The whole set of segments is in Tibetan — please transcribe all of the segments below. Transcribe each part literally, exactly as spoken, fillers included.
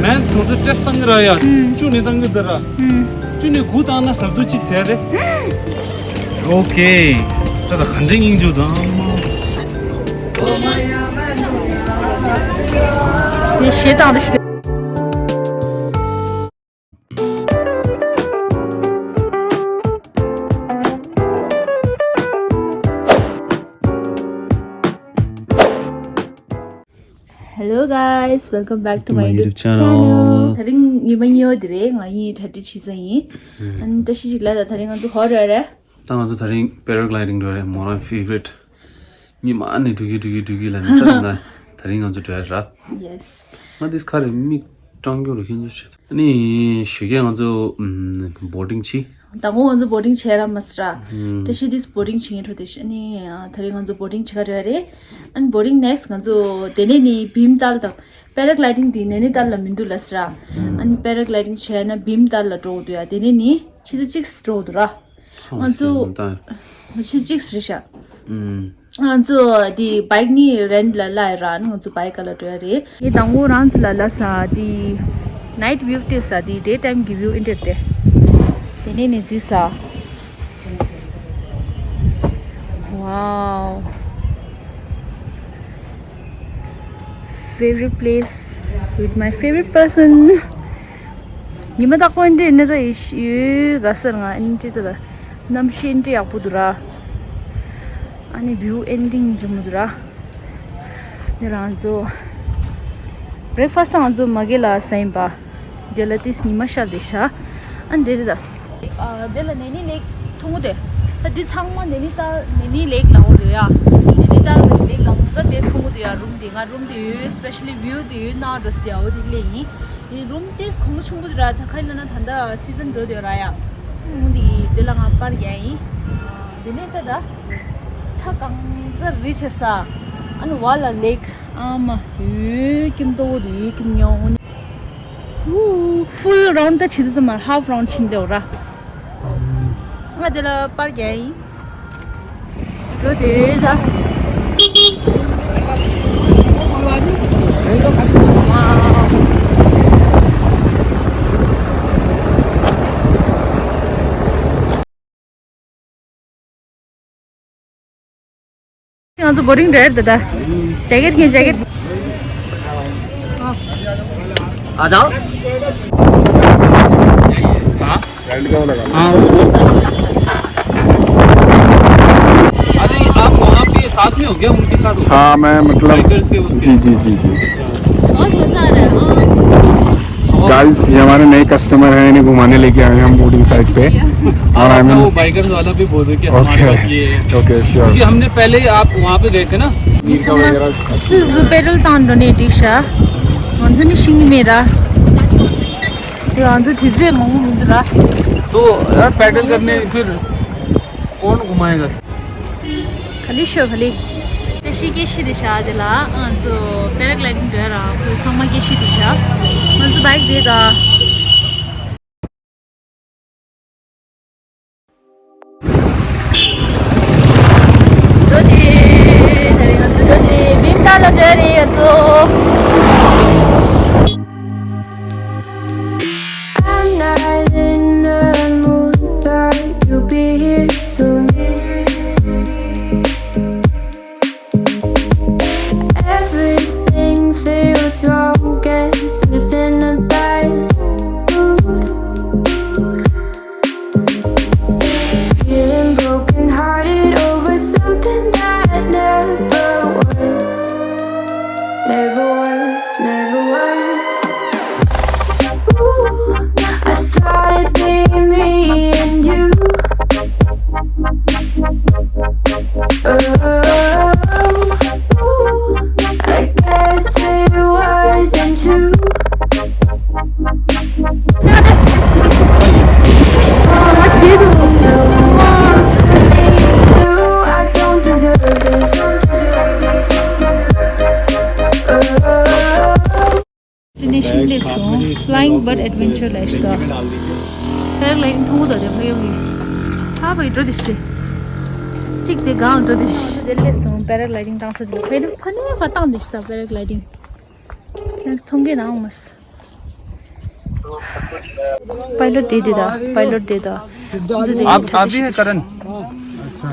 མེན་ང་ཚོ་ཊེ་སི་ཊི་བཏང་གི་ར་ཡ། ཨུམ། བཅུ་ནས་བཏང་གི་འདི་ར། ཨུམ། བཅུ་ནས་དགུ་བཏང་ན་ཟ་དུས་གཅིག་ཟེར་རེད། ཨོ་ཁེ། ད་ད་ག་འདྲའི་སྙིང་རྗེ་དང་། དེ་ཞེ་དང་དེ་ཞེ། Hello guys, welcome back to my YouTube channel. དེ་རིང་ཉི་མ་གཉིས་པ་དེ་རེད། ང་གཉིས་གྲ་སྒྲིག་བྱས་ཚར་ཡིན། ཨ་ནི་བཀྲ་ཤིས་ཤིག་ལ་ད་དེ་རིང་ང་ཚོ་ཧོ་ར་རེད། ད་ང་ཚོ་དེ་རིང་paragliding འགྲོ་རེད། More my favorite. ཉི་མ་ནས་འགྲོ་གི་འགྲོ་གི་འགྲོ་གི་ལ་ནི་ད་ད་དེ་རིང་ང་ཚོ་འགྲོ་ཡ་ར། Yes. ང་འདི་ཁ་རེ་མིག་སྐྲངས་རྒྱུ་རུ་ཤེས་ཚོད་བྱེད། ཨ་ནི་ཞོགས་ཀས་ང་ཚོ་boating བྱས། དང་པོ་ང་ཚོ་boating བྱས་ར་མ་སི་ར། ཨུམ། ད་ཤི་དིས་boating བྱེད་ངེས་འགྲོ་དེ་ཤི། ཨ་ནི་ཨ་དེ་རིང་ང་ཚོ་boating བྱེད་ག་འགྲོ་ཡ་རེད། ཨ་ནི་boating next ང་ཚོ་དེ་ནས་ནི་བྷིམ་ཏཱལ་དང་paragliding དེ་ནེ་ནི་ཏཱལ་ལ་མི་འདུག་ལ་སི་ར། ཨ་ནི་paragliding བྱས་ན་བྷིམ་ཏཱལ་ལ་འགྲོ་དགོས་འདུག་ཡ། དེ་ནས་ནི་ཆུ་ཚོད་གཅིག་འགྲོ་དགོས་འདུག་ར། ང་ཚོ་ཆུ་ཚོད་གཅིག་རེད་ཤག་ཨུམ། ང་ཚོ་དེ་bike ནི་rent ལ་གླ་ཡོད་ར། ཨ་ནི་ང་ཚོ་bike ལ་འགྲོ་ཡ་རེད། ངས་དང་པོ་རང་ཚོ་ལ་ལབ་ས་དེ་night view དེ་ས་དེ་day time གི་view ཨེ་འདྲ་དེ། དེ་ནས་ནི་འཛུལ་ས། Wow. Favorite place with my favorite person. ཉི་མ་དག་པོ་འདི་ནི་ད་ཡི་ཤི་ཡོད་ག་སར་ང་ཨེན་ཏི་ད་གནམ་གཤིས་ཨེན་ཏི་ཡག་པོ་འདུག་ར། ཨ་ནི་view ending འཇམ་པོ་འདུག་ར། འདི་ལ་ང་ཚོ་breakfast ང་ཚོ་མ་གི་ལ་ཟ་ཡིན་པ། འདི་ལ་ཏིས་ཉི་མ་ཤར་དེ་ཤ། ཨ་འདི་རེད་ད། ཨ་འདི་ལ་ནེ་ནི་ལེག་མཐོང་གི་དེ། ད་འདི་ཚང་མ་ནེ་ནི་ཏཱལ་ནེ་ནི་ལེག་ལ་འོ་རེད་ཡ། ནེ་ནི་ཏཱལ་གི་ལེག་ལ་འོ་ད་དེ་མཐོང་གི་དེ་ཡ། རུམ་དེ་ང་རུམ་དེ་ཡོད་specially view དེ་ཡོད་ན་འགྲོ་སི་ཡ་འོ་དེ་ལེ་ཡིན། ཡིན་རུམ་དེ་གོང་ཆུང་པོ་དེ་ར། ད་ཁ་ཡིན་ན་ད་ད་season འགྲོ་དེ་ར་ཡ། འོ་དེ་དེ་ལ་ང་པར་རྒྱག་ཡིན། དེ་ནས་ད་ད་ཐ་གང་ཟ་རི་ཆེ་ས། ཨ་ནི་བ་ལ་ལེག་ཨ་མ་ཡོད་ཀྱིམ་ཏོ་བོ་དེ་ཡོད་ཀྱིམ་ཉོ། Full round ད་ཆི་དུ་ཙམ་མར་half round ཕྱིན་དེ་འོ་ར། ང་དེ་ལ་པར་རྒྱག་ཡིན། འགྲོ་དེ་ད། ང་ཚོ་boating འགྲོ་ཡ་རེད་ད། ཇེ་ཀེད་ཁྱེར་ཇེ་ཀེད། आ जाओ। हाँ। हाँ। अरे, आप वहाँ पे साथ में हो क्या, उनके साथ हो? हाँ, मैं मतलब बाइकर्स के उसके? जी, जी, जी, जी। बहुत मजा आ रहा है। गाइस, ये हमारे नए कस्टमर हैं, इन्हें घुमाने लेके आए हैं हम बोटिंग साइट पे। और आई मीन वो बाइकर्स वाला भी बोल दो कि हमारे पास ये है। Okay, sure. क्योंकि हमने पहले ही आप वहाँ पे गए थे ना। ཚུར་ཟུར་པེ་ཌལ་བཏང་འགྲོ་ནས་འགྲིག་ཤག་ང་ཚོ་ནི་ཤིང་གི་མེད་ར། དེ་ང་ཚོ་དུས་ཚོད་མང་པོ་མི་འདུག་ར། तो यार, पैडल करने फिर कौन घुमाएगा? ག་ལི་ཤོ་ག་ལི། ད་ཤི་ཀེ་ཤི་དེ་ཤ་དེ་ལ་ང་ཚོ་པེ་ར་གི་ལའི་ཌིང་འགྲོ་ཡ་ར། ཁོའི་ཚང་མ་ཀེ་ཤི་དེ་ཤ། ང་ཚོ་བའིག་དེ་ད། འགྲོ་དེ། ད་རེས་ང་ཚོ་འགྲོ་དེ་བིམ་ཏཱ་ལ་འགྲོ་ཡ་རེད་ང་ཚོ། I'm not in the mood, but you'll be here soon. Everything feels wrong, guess it's in a bad mood. Feeling broken hearted over something that never was. Never was, never was. Ooh, I thought it'd be me and you. Oh, ooh, I guess it wasn't true. ཅི་ནས་ཤིང་ལས་སོང་། Flying Bird Adventure ལས་ཤི་ད། པེ་ར་གི་ལའི་ཌིང་མཐོང་གི་འདུག་དེ་ཕ་ཡོ་གི། ཧ་བའི་འགྲོ་དེ་ཤི། གཅིག་དེ་གང་འགྲོ་དེ་ཤི། དེ་ལས་སོང་པེ་ར་གི་ལའི་ཌིང་བཏང་ས་དེ་ཕ་ཡོ་ཕ་ནས་ཕ་བཏང་དེ་ཤི་ད་པེ་ར་གི་ལའི་ཌིང་། མཐོང་གི་ནའང་མ་སི། पायलट दे देता, पायलट देता। आप, आप भी है करण? अच्छा।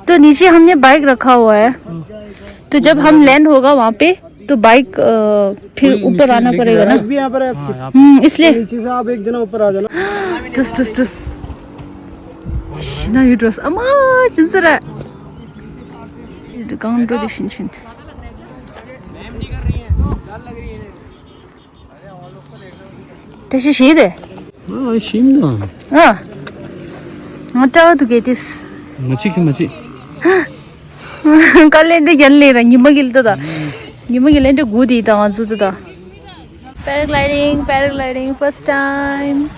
तो नीचे हमने बाइक रखा हुआ है, तो जब हम लैंड होगा वहाँ पे, तो बाइक, अ, फिर कोई ऊपर नीचे आना लेके पड़ेगा ना। बाइक भी यहाँ पर है आपकी। हाँ, यहाँ पे। हम्म, इसलिए। नीचे से आप एक जना ऊपर आ जाना। टुस, टुस, टुस। Shina yu dress. Ama, sincere. Kang do de shin shin. Tashi shi de. Ah, shim na. Ah. Ngata tu ke this. Machi ki machi. Kalende yan le ra, nyima gil da. Nyima gil ende gudi da, anzu da. Paragliding, paragliding, first time.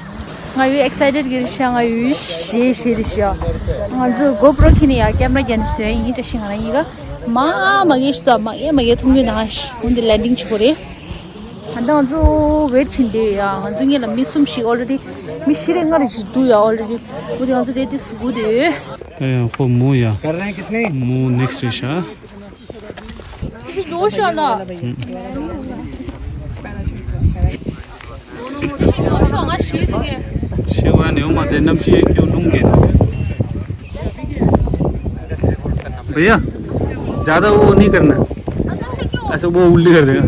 ང་ཡོད་excited གི་རེད་ཤག་ང་ཡོད་ཞེ་ཞེ་རེད་ཤག་ང་ཚོ་GoPro ཁྱེར་ནས་ཡ་camera རྒྱག་ནས་བཟོས་ཡིན། བཀྲ་ཤིས་ང་རང་ཡིན་ག་མ་མ་གེ་ཤི་ད་མ་གེ་མ་གེ་མཐོང་རྒྱུ་ན་ཤི་འོན་ཏེ་landing བྱེད་དགོས་རེད། ད་ང་ཚོ་wait བྱེད་འདི་ཡ་ང་ཚོ་སྔོན་ལ་མི་གསུམ་ཞིག་already མི་བཞི་རེ་ལྔ་རེ་ཞིག་འདུག་ཡ་already འོ་དེ་ང་ཚོ་དེ་དེ་སུ་དགོས་དེ། ད་ཡང་ཁོ་མོ་ཡ། कर रहे हैं कितने? མོ་next རེད་ཤག་ཤི་ཡོད་ཤག་ལ། ཤི་ཡོད་ཤག་ང་ཤི་ཟིག་གི་ཤི་བ་ནི་ཡོད་མ་དེ་རྣམ་ཤེས་ཡེ་ཁྱོད་ལུང་གི། भैया, ज़्यादा वो नहीं करना। ऐसे वो उल्टी कर देगा।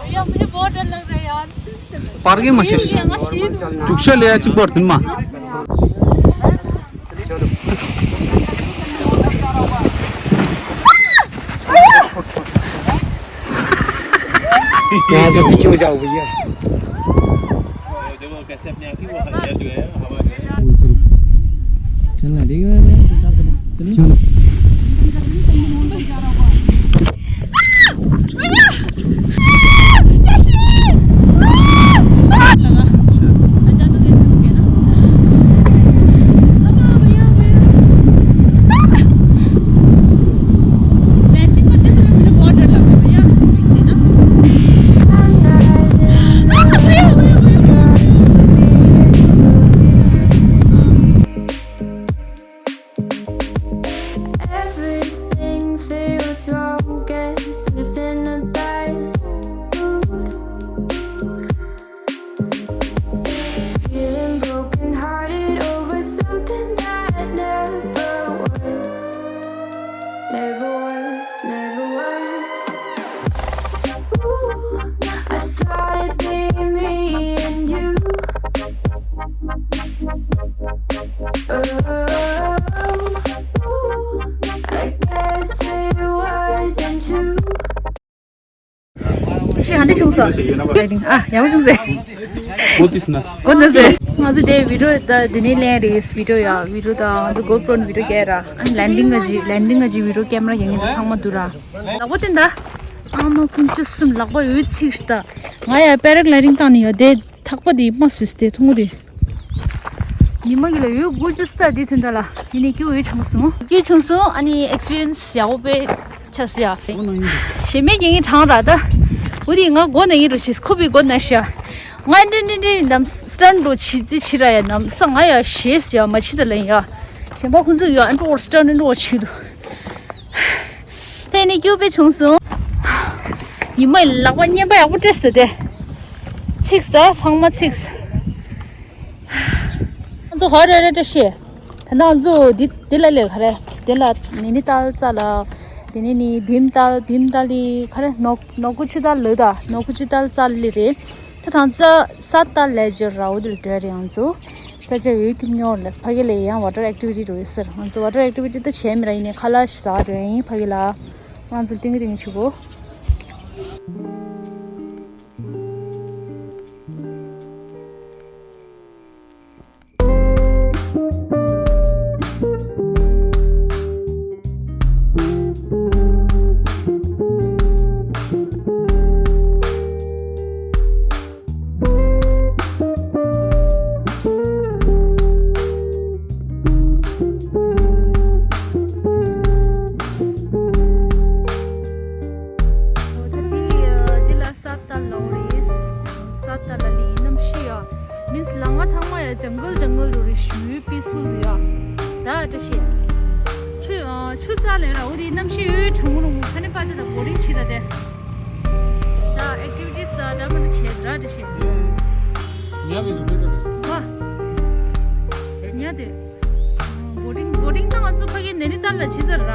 भैया, मुझे बहुत डर लग रहा है यार। Parking machine. ང་ཤི་འདུག་ཅུག་ཤ་ལེ་ཡ་གཅིག་པར་ཐུན་མ། यहाँ से पीछे हो जाओ भैया। चलो। Everything feels wrong, guess I'm just in a bad mood. Feeling broken hearted over something that never was, never was, never was. Ooh, I thought it'd be me and you. ཤི་ཧ་འདྲ་བྱུང་སོང་། ཨ་ཡག་པོ་བྱུང་ཟེར། གོ་ཏིས་ནས། གོ་ན་ཟེར། ང་ཚོ་དེ་video་ད་དེ་ནས་ལེན་རེད། video་ཡ་video་ད་ང་ཚོ་GoPro་ནས་video་རྒྱག་ར། ཨ་landing་ང་ཅི་landing་ང་ཅི་video camera་རྒྱག་མཁན་དེ་ཚང་མ་འདུག་ར། ལག་པ་བསྟན་ད། ཨ་མ་ཀུན་སྤྱོད་གསུམ་ལག་པ་འོད་ཚིགས་ཤི་ད། ང་ཡ་paragliding་བཏང་ནས་ཡོད་དེ། ཐག་པ་དེ་མ་སུས་ཏེ་ཐུང་ངུ་དེ། ཉི་མ་གི་ལ་ཡོད་དགུ་བཅུ་སྟ་དེ་ཐུན་ད་ལ་ཡིན་ནས་སྐྱིད་པོ་ཡོད་བྱུང་སོང་། སྐྱིད་བྱུང་སོང་ཨ་ནི་experience་ཡག་པོ་དཔེ་ཆགས་སོང་ཡ། ཞེ་མེད་ཀྱི་ངའི་གྲང་ར་ད། འུ་དེ་ང་མགོ་ན་ཡིན་རུ་ཞིས་ཁོ་བའི་མགོ་ན་ཤ། ང་འདྲི་འདྲི་འདྲི་འདམ་སྟན་འགྲོ་ཆི་ཙི་ཆི་ར་ཡ་ནམ་ས་ང་ཡ་ཞེས་ཡ་མ་ཆི་ད་ལན་ཡ། གཞན་པ་ཁོང་ཚོ་ཡ་ཨན་འགྲོ་སྟན་འགྲོ་ཆི་དུ། དེ་ནི་སྐྱིད་པོ་བྱུང་སོང་། ཉི་མ་ལག་པ་བརྙན་པ་ཡག་པོ་སྤྲད་སོང་དེ། ཚིགས་ད་ཚང་མ་ཚིགས། ང་ཚོ་ཧོ་རེ་རེ་བཀྲ་ཤིས། ད་ནང་ང་ཚོ་འདི་འདི་ལ་ལེར་ག་རེ། འདི་ལ་ནི་ནི་ཏལ་རྩ་ལ། དེ་ནི་ནི་བིམ་ཏལ་བིམ་ཏལ་ལི་ག་རེ་ནོ་ནོ་ཀུ་ཆུ་ཏལ་ལོ་ད་ནོ་ཀུ་ཆུ་ཏལ་རྩ་ལི་རེད། ད་ཐང་རྩ་ས་ཏལ་ལེ་ཇར་ར་འོ་དེ་ལ་འགྲོ་རེད་ང་ཚོ། ས་ཆ་འོད་ཁྱུག་ཉོར་ལ་ཕ་གི་ལ་ཡང་water activity་འགྲོ་ཡོད་ཟེར། ང་ཚོ་water activity་ད་བྱས་མི་ར་ཡིན་ནི་ཁ་ལག་ཞིག་ཟ་འགྲོ་ཡིན་ཕ་གི་ལ། ང་ཚོ་ཏིང་གི་ཏིང་གི་ཆུ་གོ། འདི་ལ་ས་ཏ་ལོ་རེད། ས་ཏ་ལ་ལི་གནམ་གཤིས་ཡ། means་ལམ་ཁ་ཚང་མ་ཡ་jungle jungle་རུ་རེད་ཞུ་peaceful་རུ་ཡ། ད་བཀྲ་ཤིས། ཆུ་ཨ་ཆུ་རྩ་ལས་ར་འོ་དེ་གནམ་གཤིས་ཡོད་གྲང་མོ་རུང་ཁ་ནི་པ་ཏི་ད་བོ་རིང་ཆི་ད་དེ། ད་ཨེག་ཊི་བི་ཊི་སི་ད་འདྲ་མི་འདྲ་བྱས་ར་བཀྲ་ཤིས། ཉ་བའི་གཟུགས་པོ་ད། ཉ་དེ། བོ་ཏིང་བོ་ཏིང་ད་ང་ཚོ་ཕ་གི་ནེ་ནི་ཏཱལ་ལ་ཕྱི་ཚར་ར།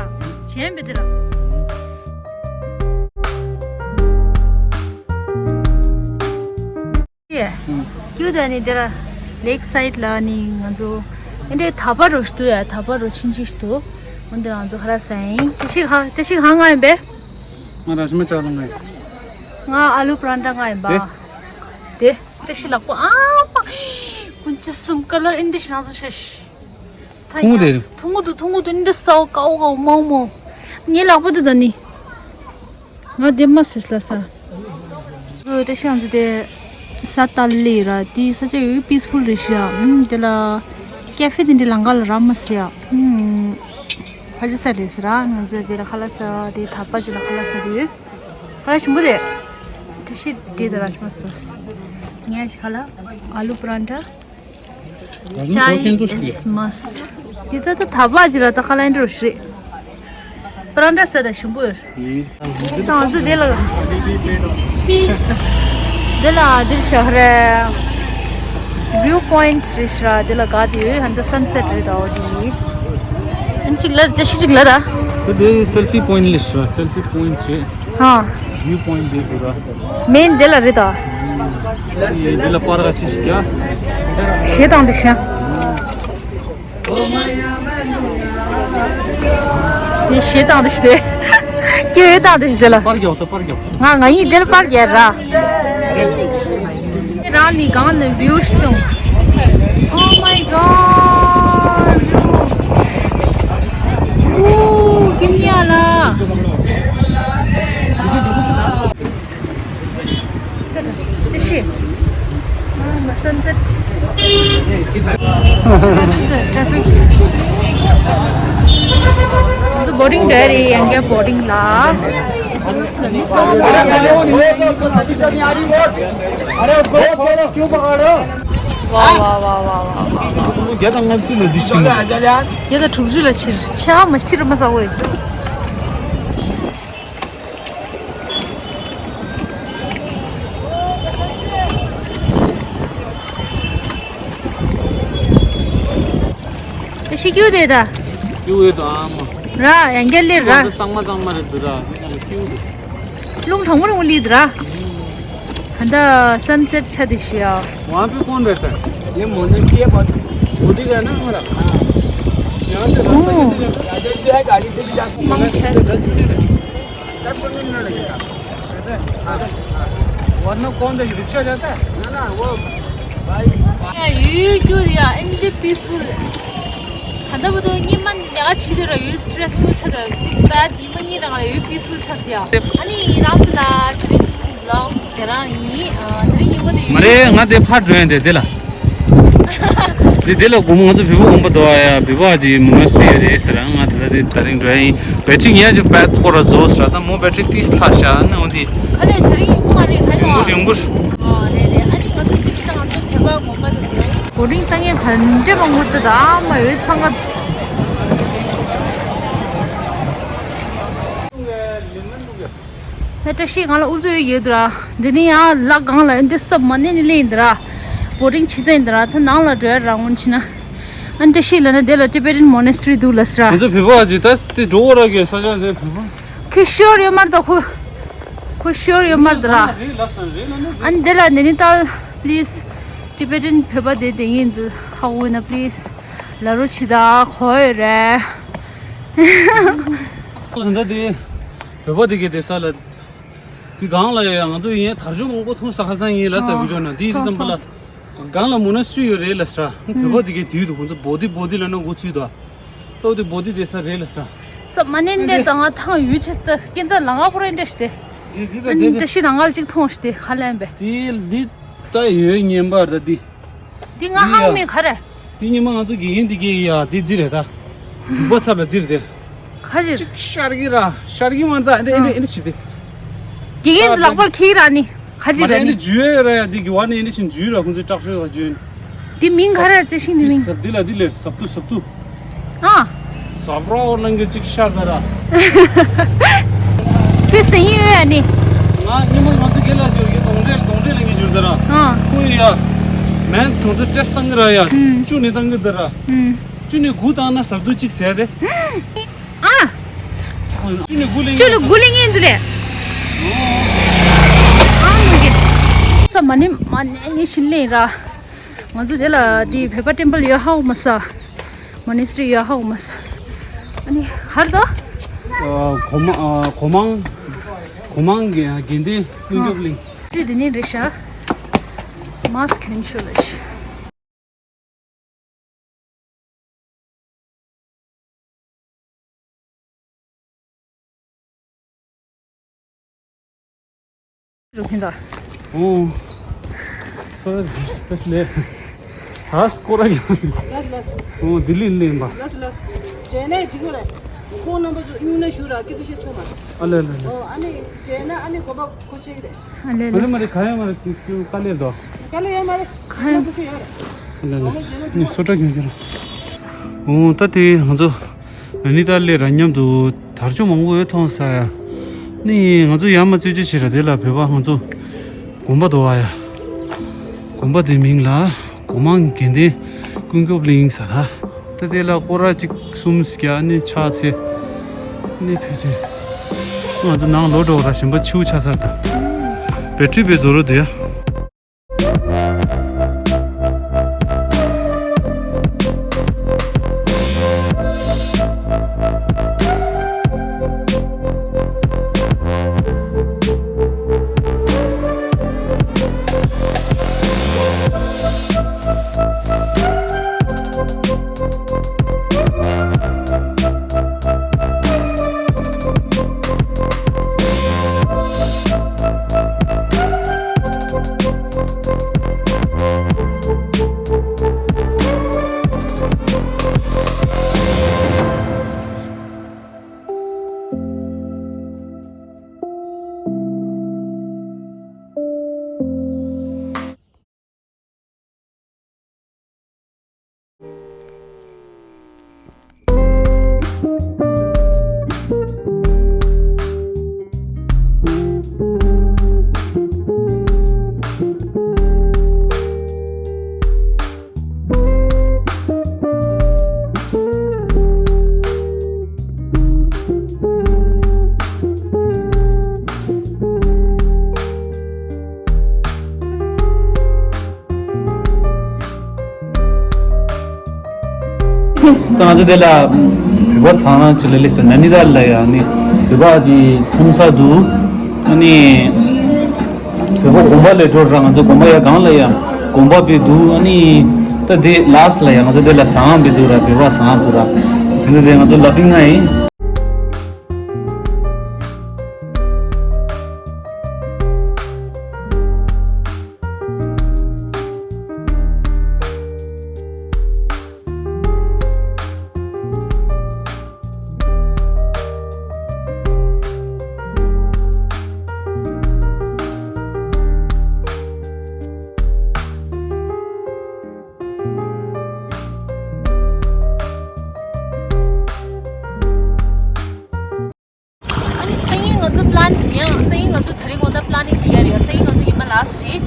གཞན་པའི་དེ་ལ། ཀྱུ་ད་ནི་དེ་ལ་ལེག་སའིཌ་ལ་ནི་ང་ཚོ་ཨེ་འདྲའི་ཐ་པ་རོ་ཞིག་ཏུ་ཡ་ཐ་པ་རོ་ཆུང་ཆུང་ཞིག་ཏུ་འོན་ཏེ་ང་ཚོ་ཁ་ལག་ཟ་ཡིན། ཏེ་ཤི་ཧ་ཏེ་ཤི་ཧ་ང་ཡིན་པས། ང་ར་ཤི་མ་ཅག་ལ་ང་ཡིན། ང་ཨ་ལུ་པ་རན་ཏྲ་ང་ཡིན་པ། ཏེ། ཏེ་ཤི་ལག་པ་ཨ་པ། ཀུན་ཅི་སུམ་ཀ་ལར་ཨིན་ཏེ་ཤི་རང་སུ་ཤ་ཤི། ཐུང་ངུ་དེ། ཐུང་ངུ་དུ་ཐུང་ངུ་དུ་ཨིན་ཏེ་སའོ་ཀའོ་ཀའོ་མའོ་མའོ། ངའི་ལག་པ་དུ་ད་ནི། ང་དེ་མ་སུས་ལ་ས། ཏེ་ཤི་ཨང་དུ་དེ། ས་ཏ་ལི་ར་དེ་ས་ཆ་ཡོད་པིས་ཕུལ་རེད་ཤག་ཨུམ་དེ་ལ་ཀེ་ཧྥེ་དེ་འདྲའི་ལང་ཀ་ལ་ར་མ་སི་ཡ་ཨུམ་ཕ་ཇི་ས་རེད་ཟེར་ར། ང་ཚོ་དེ་ལ་ཁ་ལག་ཟ་དེ་ཐ་པ་ཅི་ལ་ཁ་ལག་ཟ་དེ་ཡོད། ཁ་ལག་ཞིམ་པོ་རེད། ཏེ་ཤི་དེ་ད་ར་ཞིམ་པོ་སོ་སི་ངས་ཁ་ལག་ཨ་ལུ་པ་རན་ཏྲ། Chai is must. དེ་ད་ད་ཐ་པ་ཅི་ར་ད་ཁ་ལག་འདྲ་རེད། པ་རན་ཏྲ་ཟ་ད་ཞིམ་པོ་ཡོད། ད་ང་ཚོ་དེ་ལ། དེ་ལ་དེ་ཤ་རེ། ཝིའུ་པོའིནཊ་རེད་ཤག་དེ་ལ་ག་དེ་ཡོད་ཧན་ད་སན་སེཊ་རེད་ད་འོ་དེ། ཨན་ཅིག་ལ་ཅི་ཞིག་ཅིག་ལ་ད། ད་དེ་སེལ་ཕི་པོའིནཊ་རེད་ཤག་སེལ་ཕི་པོའིནཊ་རེད། ཧ། ཝིའུ་པོའིནཊ་དེ་དུ་ད། མེན་དེ་ལ་རེད་ད། དེ་ལ་པར་ག་ཅི་ཞིག་ཡ། ཞེ་དང་དེ་ཤ། དེ་ཞེ་དང་དེ་ཞེ་དེ། ཀྱེ་དང་དེ་ཞེ་དེ་ལ། པར་རྒྱག་ད་པར་རྒྱག་ང་ང་ཡིས་དེ་ལ་པར་རྒྱག་ར། རང་ནི་གང་ལ་ཝིའུ་ཤི་ཏོང་། Oh my god. Ooh, give me a la. ཏེ་ཤི། ཨ་མ་སན་སེཊ། ཊེ་ཕིག་ང་ཚོ་བོ་ཏིང་འགྲོ་ཡ་རེད། ཡང་བསྐྱར་བོ་ཏིང་ལ། ཝ་ཝ་ཝ་ཝ་ཝ་ཝ། རྒྱ་དང་ལྔ་བཅུ་ལ་འདི་ཕྱིན། རྒྱ་དང་དྲུག་ཅུ་ལ་ཕྱིན། ཆ་མ་ཕྱིན་རུ་མ་ཟ་འོས། ཏེ་ཤི་ཀྱུ་དེ་ད། ཀྱུ་ཡོད་དོ་ཨ་མ། ར་ཡང་བསྐྱར་ལེ་ར། ང་ཚོ་གཙང་མ་གཙང་མ་རེད་འདུག་ར། ཀྱུ་རེད། རླུང་གྲང་མོ་རུང་ལི་འདུག་ར། ཧན་ད་སན་སེཊ་ཆ་དེ་ཤི་ཡ། वहाँ पे कौन रहता है? ये मोहन के पास। मोदी का है ना हमारा? हाँ। यहाँ से रास्ता कैसे जाता है? राजेश भी है, गाड़ी से भी जा सकते हैं। मांग छे। दस मिनट है। दस पन्द्रह मिनट लगेगा। वरना कौन देख रिक्शा जाता है? ना, ना, वो भाई। ཡ་ཡུལ་གྱུར་ཡ་ཨིན་ཇི་པིས་ཕུལ། ད་ལྟ་བར་དུ་ཉི་མ་ལས་ཀ་བྱེད་དུས་ར་ཡུལ་སི་ཊེ་རེ་སི་ཕུལ་ཆགས་འདུག་དེ་བས་ཉི་མ་གཉིས་རང་ལ་ཡུལ་པིས་ཕུལ་ཆགས་སོང་ཡ། ཨ་ནི་རང་ཚོ་ལ་དེ་རིང་ལོག་དེ་རང་ཡིན། ཨ་དེ་རིང་ཉིན་མོ་དེ་ཡུལ། མ་རེད། ང་དེ་ཕར་འགྲོ་ཡིན་དེ་དེ་ལ། དེ་དེ་ལ་དགོང་མོ་ང་ཚོ་བོད་པ་དགོན་པ་འདུག་ཨ་ཡ། བོད་པ་ཅིག་མོ་ན་སུ་ཡོད་རེད་ཟེར། ང་དེ་ལ་དེ་དེ་རིང་འགྲོ་ཡ་ཡིན། བེ་ཊི་རི་ཉལ་ཅིག་བེད་སྐོར་ར་རྫོགས་ཟེར། ད་མོ་བེ་ཊི་རི་ཏིས་ལྷག་ཤག་ཨ་ནི་འོ་དེ། ཁ་ལས་དེ་རིང་ཡོང་མ་རེད་ཁ་ལས། ཡོང་གི་ཡོང་གི། ཨ་རེད་རེད། ཨ་ནི་ང་ཚོ་ཅིག་ཤི་ད་ང་ཚོ་བོད་པ་དགོན་པ་དུ་འགྲོ་ཡིན། བོ་ཊིང་ལྟ་མཁན་ག་འདྲས་མང་པོ་འདུག་ད་མ་ཡོད་ཚང་ག་ད་བཀྲ་ཤིས་ང་ལ་ཨུ་ཚུགས་ཡོད་འདུག་ར། འདི་ནི་ཡང་ལ་སྒང་ལ་ཨེ་འདྲ་སབ་མ་ནས་ནི་ལེན་འདུག་ར། བོ་ཊིང་ཆི་ཚན་འདུག་ར། ད་ནང་ལ་འགྲོ་ཡ་རང་ངོ་ཕྱིན་ན། ཨ་བཀྲ་ཤིས་ལ་ན་དེ་ལ་ཊི་བེ་ཊན་མོ་ནེ་སི་ཊི་རི་འདུག་ལ་ཟེར་ར། ང་ཚོ་བོད་པ་ཅིག་ད་དེ་འགྲོ་བ་ར་གི་ས་ཆ་དེ་བོད་པ། ཁོ་ཤོར་ཡོད་མ་རེད་ད་ཁོ། ཁོ་ཤོར་ཡོད་མ་རེད་ད་ར། རེད་ལ་སོང་རེད་ལ་ནི། ཨ་ནི་དེ་ལ་ནེ་ནི་ཏཱལ་པི་ལི་སི། ཊི་བེ་ཊན་བོད་པ་དེ་དེ་ངེད་ཚོ་ཧ་གོ་ན་པི་ལི་སི། ལ་རོ་ཆི་ད་གོ་ཡོད་རེད། ད་དེ་བོད་པ་དེ་གའི་དེ་ས་ལ། དེ་སྒང་ལ་ཡ་ང་ཚོ་ཡིན་དར་ལྕོག་མང་པོ་མཐོང་ས་ཁ་སང་ཡིན་ལ་ས་བི་ཇོ་ན་དེ་དེ་ཙམ་པ་ལ། སྒང་ལ་མོ་ན་སུ་ཡོད་རེད་ལ་ས། བོད་པ་དེ་གའི་དུས་དུ་ཁོང་ཚོ་བོ་དི་བོ་དི་ལ་ན་འགོ་ཚུད་དོ། ཏོ་དེ་བོ་དི་དེ་ས་རེད་ལ་ས། ས་མ་ནན་ནས་དང་ང་ཐང་ཡུལ་ཆེ་སྟེ་སྐྱེ་འཚར་ལ་ང་ཁོ་རེ་འདྲ་ཞིག་སྟེ། དེ་དེ་ཨ་ནི་འདྲ་ཞིག་ལ་ང་ལ་ཅིག་མཐོང་ཞིག་སྟེ་ཁ་ལན་པས། དེ་འདི་ད་ཡོད་ངན་པར་ད་འདི། འདི་ང་ཧང་མེད་ག་རེ། འདི་ཉི་མ་ང་ཚོ་དགེ་རྒན་འདི་གའི་ཡ་འདི་འདི་རེད་ད། འདུག་པ་ཚབ་ལ་འདི་རེད་དེ། ག་ཅིག་ཤར་གི་ར་ཤར་གི་མ་ད་འདི་འདི་འདི་ཞིག་སྟེ། དགེ་རྒན་ལག་པར་ཁྱེར་ར་ནི། ཁ་ཅིག་མ་རེད་ནི་ར་ནི། འཇུ་ཡོད་ར་ཡ་འདི་གི་བར་ནི་ཨེ་འདི་བཞིན་འཇུ་ར་ཁོང་ཚོའི་སྐྲག་ཤོས་ལ་འཇུ་ཡོད་ནི། འདི་མིང་ག་རེ་ར་རྩི་ཤིང་འདི་མིང་། ཟབ་འདི་ལ་འདི་ལས་ཟབ་ཏུ་ཟབ་ཏུ། ཨ། ཟབ་རོ་ལང་གི་ཅིག་ཤར་ད་ར། ཁྱོད་སེང་ཡིན་ཨ་ནི། ང་ཉི་མ་ང་ཚོ་གེ་ལ་འབྱོར་གི་གདོང་འདྲེ་གདོང་འདྲེ་ལང་གི་འབྱོར་ད་ར། ཨ། ཁོ་ཡ། མེན་ང་ཚོ་ཊེ་སི་ཊི་བཏང་གི་ར་ཡ། ཨུམ། བཅུ་ནས་བཏང་གི་ད་ར། ཨུམ། བཅུ་ནས་དགུ་བཏང་ན་ཟབ་ཏུ་ཅིག་ཟེར་རེད། ཨ། ཅི་ལ་དགུ་ལེན་ཡིན་ཟེར་ལེ། ཨ་མ་གི། ས་མ་ནི་མ་ནི་ནི་ཤིན་ལེ་ར། ང་ཚོ་དེ་ལ་དེ་བོད་པ་ཊེམ་པལ་ཡོད་ཧ་གོ་མ་སོང་། མོ་ནེ་སི་ཊི་རི་ཡོད་ཧ་གོ་མ་སོང་། ཨ་ནི་ཧར་དོ། ཨ། གོ་མ་ཨ། གོ་མང་། གོ་མང་དགེ་དགེ་འདུན་ཀུན་སྐྱོབ་གླིང་། ཨ། དེ་ནི་རེད་ཤག་མཱ་སི་ཀི་གྱོན་ཤོག་ལ་ཤི། རུ་ཕིན་ད། ཨོ། སོ་རེ་ལས། ཧ་སྐོར་ར་ཡང་། ལགས་ལགས། ཨོ་ལྡི་ལི་ལེན་པ། ལགས་ལགས། རྗེས་ནས་འགྲིག་གི་རེད། ཁོང་རྣམ་པ་ཚོ་སྨྱུང་གནས་ཞུ་ར་སྐད་ཆ་བཤད་ཆོག་མ། ཨ་ལེ་ལེ་ལེ། ཨོ་ཨ་ནི་རྗེས་ན་ཨ་ནི་དགོན་པ། ཁོ་ཆེ་གི་རེད། ཨ་ལེ་མ་རེད་མ་ལེ། རེད། ག་ཡང་མ་རེད། ཁྱོད་ཁྱོད་དཀའ་ལས་འདུག་དཀའ་ལས་ཡོད་མ་རེད། ག་ཡང་། ཁོ་ཆེ་ཡོད་རེད། ཨ་ལེ་ལེ། ནི་སོ་ཊ་གྱོན་གྱོན་ར། འོ་ད་དེ་ང་ཚོ་ན་ནི་ཏ་ལའི་ར་མཉམ་དུ་དར་ལྕོག་མང་པོ་ཡོད་མཐོང་ས་ཡ། ནི་ང་ཚོ་ཡར་མར་རྩེ་གཅོད་བྱེད་ར། དེ་ལ་བོད་པ་ང་ཚོ་དགོན་པ་འདུག་བ་ཡ། དགོན་པ་དེ་མིང་ལ་གོ་མང་དགེ་ལྡན་ཀུན་སྐྱོབ་གླིང་ཟེར་ད། ད་དེ་ལ་སྐོར་ར་གཅིག་གསུམ་བརྒྱབ་ནི་ཆགས་ཚེ། ནི་ཕལ་ཆེར་ང་ཚོ་ནང་ལོག་འགྲོ་ར། གཞན་པ་ཆུ་ཆགས་ཚར་ད། བེ་ཊི་རི་དཔེ་རྫོགས་རོ་འདུག་ཡ། ད་ང་ཚོ་དེ་ལ་བོད་པ་ཚང་མ་ཅི་ལ་ལས་ས་ན་ནི་ཏ་ལ་ཡ་ནི་བོད་པ་ཅིག་འཁྲུངས་ས་འདུག་ཨ་ནི་བོད་པ་དགོན་པ་ལས་འགྲོ་ར། ང་ཚོ་དགོན་པ་ཡ་གང་ལ་ཡ་དགོན་པ་བི་འདུག་ཨ་ནི་ད་དེ་ལ་སི་ལ་ཡ་ང་ཚོ་དེ་ལ་ཟངས་བི་འདུག་ར། བོད་པ་ཟངས་འདུག་ར། དེ་འདྲ་དེ་ང་ཚོ་ལ་ཕིང་ན་ཡིན། ཨ་ནི་སང་ཉིན་ང་ཚོ་པི་ལན་ཡང་སང་ཉིན་ང་ཚོ་དེ་རིང་དགོང་དག་པི་ལན་ནིང་འདི་ག་རེད། སང་ཉིན་ང་ཚོ་ཉི་མ་ལ་སི་རེད།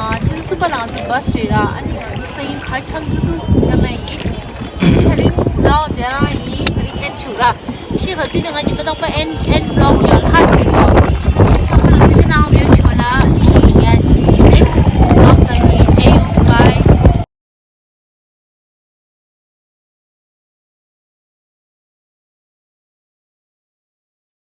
ཨ། ཆུ་ཚོད་གསུམ་པ་ལ་ང་ཚོ་བྷ་སི་རེད་ར། ཨ་ནི་ང་ཚོ་སང་ཉིན་ག་འཁྱམ་ཐུབ་ཐུབ་འཁྱམ་ཡ་ཡིན། དེ་རིང་ལའོ་དེ་རང་ཡིན། དེ་རིང་ཨེན་ཆུ་ར། ཤི་ཁ་དུས་ནས་ང་ཉི་མ་དང་པ་ཨེན་ཨེན་བི་ལོག་ཡོད་ལྷ་དེ་ཡོད་དེ།